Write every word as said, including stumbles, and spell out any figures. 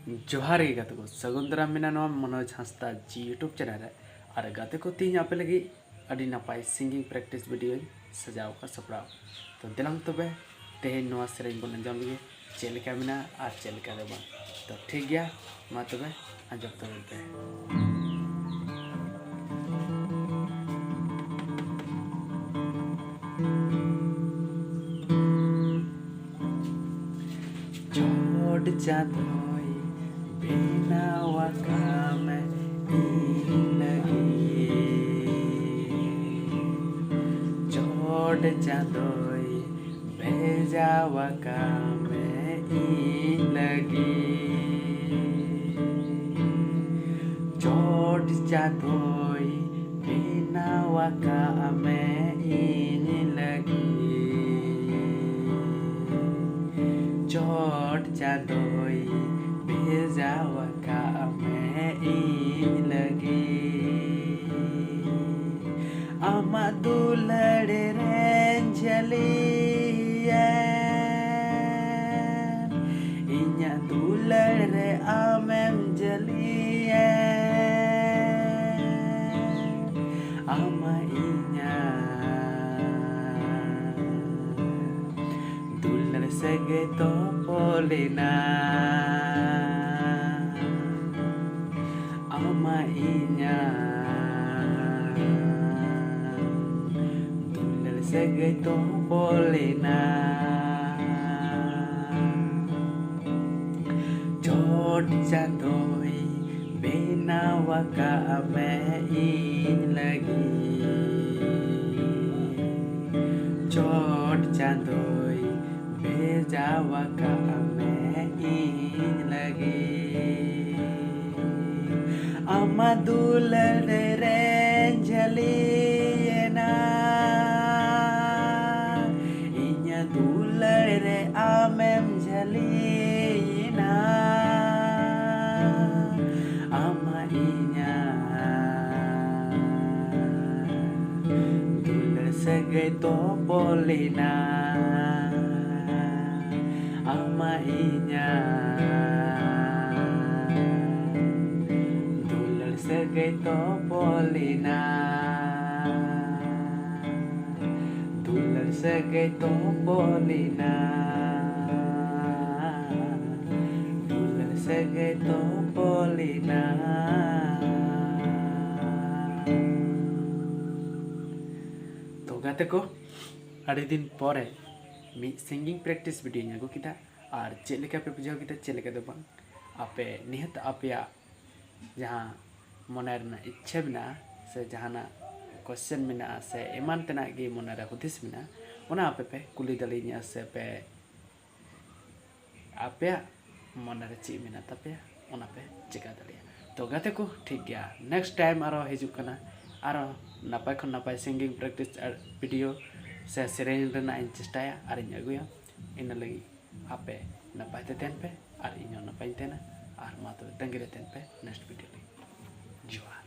ᱡᱚᱦᱟᱨ ᱜᱮ ᱜᱟᱛᱮ ᱠᱚ, ᱥᱟᱹᱜᱩᱱ ᱫᱟᱨᱟᱢ ᱢᱮᱱᱟᱜᱼᱟ ᱱᱚᱣᱟ ᱢᱚᱱᱳᱡᱽ ᱦᱟᱸᱥᱫᱟ ᱡᱤ YouTube ᱪᱮᱱᱮᱞ ᱨᱮ᱾ ᱟᱨ ᱜᱟᱛᱮ ᱠᱚ, ᱛᱮᱦᱮᱧ ᱟᱯᱮ ᱞᱟᱹᱜᱤᱫ ᱟᱹᱰᱤ ᱱᱟᱯᱟᱭ ᱥᱤᱝᱜᱤᱝ ᱯᱨᱮᱠᱴᱤᱥ ᱵᱷᱤᱰᱤᱭᱳᱧ ᱥᱟᱡᱟᱣ ᱟᱠᱟᱫ ᱥᱟᱯᱲᱟᱣ᱾ ᱛᱚ ᱫᱮᱞᱟᱝ ᱛᱚᱵᱮ ᱛᱮᱦᱮᱧ ᱱᱚᱣᱟ ᱥᱮᱨᱮᱧ ᱵᱚᱱ ᱟᱸᱡᱚᱢ ᱞᱮᱜᱮ, ᱪᱮᱫ ᱞᱮᱠᱟ ᱢᱮᱱᱟᱜᱼᱟ ᱟᱨ ᱪᱮᱫ ᱞᱮᱠᱟ ᱫᱚ ᱵᱟᱝ᱾ ᱛᱚ ᱴᱷᱤᱠ ᱜᱮᱭᱟ, ᱢᱟ ᱛᱚᱵᱮ ᱟᱸᱡᱚᱢ ᱛᱟᱵᱚᱱ ᱯᱮ᱾ ᱪᱚᱴ ᱪᱟᱸᱫᱚᱭ ᱵᱮᱱᱟᱣ ᱟᱠᱟᱫ ᱢᱮ ᱤᱧ ᱞᱟᱹᱜᱤᱫ᱾ ᱪᱚᱴ ᱪᱟᱸᱫᱚᱭ ᱵᱷᱮᱡᱟᱣ ᱟᱠᱟᱫ ᱢᱮ ᱤᱧ ᱞᱟᱹᱜᱤᱫ᱾ ᱪᱚᱴ ᱪᱟᱸᱫᱚᱭ ᱵᱮᱱᱟᱣ ᱟᱠᱟᱫ ᱢᱮ ᱤᱧ ᱞᱟᱹᱜᱤᱫ᱾ ᱪᱚᱴ ᱪᱟᱸᱫᱚᱭ ᱵᱷᱮᱡᱟᱣ ᱟᱠᱟᱫ ᱢᱮ ᱤᱧ ᱞᱟᱹᱜᱤᱫ᱾ ᱟᱢᱟᱜ ᱫᱩᱞᱟᱹᱲ ᱨᱮᱧ ᱡᱷᱟᱹᱞᱤᱭᱮᱱ, ᱤᱧᱟᱹᱜ ᱫᱩᱞᱟᱹᱲ ᱨᱮ ᱟᱢᱮᱢ ᱡᱷᱟᱹᱞᱤᱭᱮᱱ᱾ ᱟᱢᱟᱜ ᱤᱧᱟᱹᱜ ᱫᱩᱞᱟᱹᱲ ᱥᱟᱹᱜᱟᱹᱭ ᱛᱚᱯᱚᱞᱮᱱᱟ᱾ ᱟᱢᱟᱜ ᱤᱧᱟᱹᱜ ᱫᱩᱞᱟᱹᱲ ᱥᱟᱹᱜᱟᱹᱭ ᱛᱚᱯᱚᱞᱮᱱᱟ᱾ ᱪᱚᱴ ᱪᱟᱸᱫᱚᱭ ᱵᱮᱱᱟᱣ ᱟᱠᱟᱫ ᱢᱮ ᱤᱧ ᱞᱟᱹᱜᱤᱫ᱾ ᱪᱚᱴ ᱪᱟᱸᱫᱚᱭ ᱵᱷᱮᱡᱟᱣ ᱟᱠᱟᱫ ᱢᱮ ᱤᱧ ᱞᱟᱹᱜᱤᱫ᱾ ᱟᱢᱟᱜ ᱫᱩᱞᱟᱹᱲ ᱨᱮᱧ ᱡᱷᱟᱹᱞᱤᱭᱮᱱᱟ, ᱤᱧᱟᱹᱜ ᱫᱩᱞᱟᱹᱲ ᱨᱮ ᱟᱢᱮᱢ ᱡᱷᱟᱹᱞᱤᱭᱮᱱᱟ᱾ ᱟᱢᱟᱜ ᱤᱧᱟᱹᱜ ᱫᱩᱞᱟᱹᱲ ᱥᱟᱹᱜᱟᱹᱭ ᱛᱚᱯᱚᱞᱮᱱᱟ᱾ ᱟᱢᱟᱜ ᱤᱧᱟᱹᱜ ᱛᱚᱯᱚᱞᱤᱱᱟ, ᱫᱩᱞᱟᱹᱲ ᱥᱟᱹᱜᱟᱹᱭ ᱛᱚᱯᱚᱞᱤᱱᱟ, ᱫᱩᱞᱟᱹᱲ ᱥᱟᱹᱜᱟᱹᱭ ᱛᱚᱯᱚᱞᱤᱱᱟ᱾ ᱛᱚ ᱜᱟᱛᱮ ᱠᱚ, ᱟᱹᱰᱤ ᱫᱤᱱ ᱯᱚᱨᱮ ᱢᱤᱫ singing practice videoᱧ ᱟᱹᱜᱩ ᱠᱮᱫᱟ᱾ ᱟᱨ ᱪᱮᱫ ᱞᱮᱠᱟ ᱯᱮ ᱵᱩᱡᱷᱟᱹᱣ ᱠᱮᱫᱟ, ᱪᱮᱫ ᱞᱮᱠᱟ ᱫᱚ ᱵᱟᱝ, ᱟᱯᱮ ᱱᱤᱦᱟᱹᱛ ᱟᱯᱮᱭᱟᱜ ᱡᱟᱦᱟᱸ ᱢᱚᱱᱮ ᱨᱮᱱᱟᱜ ᱤᱪᱪᱷᱟᱹ ᱢᱮᱱᱟᱜᱼᱟ ᱥᱮ ᱡᱟᱦᱟᱱᱟᱜ question ᱢᱮᱱᱟᱜᱼᱟ ᱥᱮ ᱮᱢᱟᱱ ᱛᱮᱱᱟᱜ ᱜᱮ ᱢᱚᱱᱮ ᱨᱮ ᱦᱩᱫᱤᱥ ᱢᱮᱱᱟᱜᱼᱟ, ᱚᱱᱟ ᱟᱯᱮ ᱯᱮ ᱠᱩᱞᱤ ᱫᱟᱲᱮᱭᱟᱹᱧᱟ ᱥᱮ ᱯᱮ ᱟᱯᱮᱭᱟᱜ ᱢᱚᱱᱮ ᱨᱮ ᱪᱮᱫ ᱢᱮᱱᱟᱜ ᱛᱟᱯᱮᱭᱟ, ᱚᱱᱟ ᱯᱮ ᱪᱮᱠᱟ ᱫᱟᱲᱮᱭᱟᱜᱼᱟ᱾ ᱛᱚ ᱜᱟᱛᱮ ᱠᱚ, ᱴᱷᱤᱠ ᱜᱮᱭᱟ, next time ᱟᱨᱚ ᱦᱤᱡᱩᱜ ᱠᱟᱱᱟ, ᱟᱨᱚ ᱱᱟᱯᱟᱭ ᱠᱷᱚᱱ ᱱᱟᱯᱟᱭ singing practice video ᱥᱮ ᱥᱮᱨᱮᱧ ᱨᱮᱱᱟᱜ ᱤᱧ ᱪᱮᱥᱴᱟᱭᱟ ᱟᱨᱤᱧ ᱟᱹᱜᱩᱭᱟ᱾ ᱤᱱᱟᱹ ᱞᱟᱹᱜᱤᱫ ᱟᱯᱮ ᱱᱟᱯᱟᱭ ᱛᱮ ᱛᱟᱦᱮᱱ ᱯᱮ ᱟᱨ ᱤᱧ ᱦᱚᱸ ᱱᱟᱯᱟᱭ ᱤᱧ ᱛᱟᱦᱮᱱᱟ᱾ ᱟᱨ ᱢᱟ ᱛᱚᱵᱮ ᱛᱟᱺᱜᱤ ᱨᱮ ᱛᱟᱦᱮᱱ ᱯᱮ next video ᱞᱟᱹᱜᱤᱫ᱾ ᱡᱚᱦᱟᱨ᱾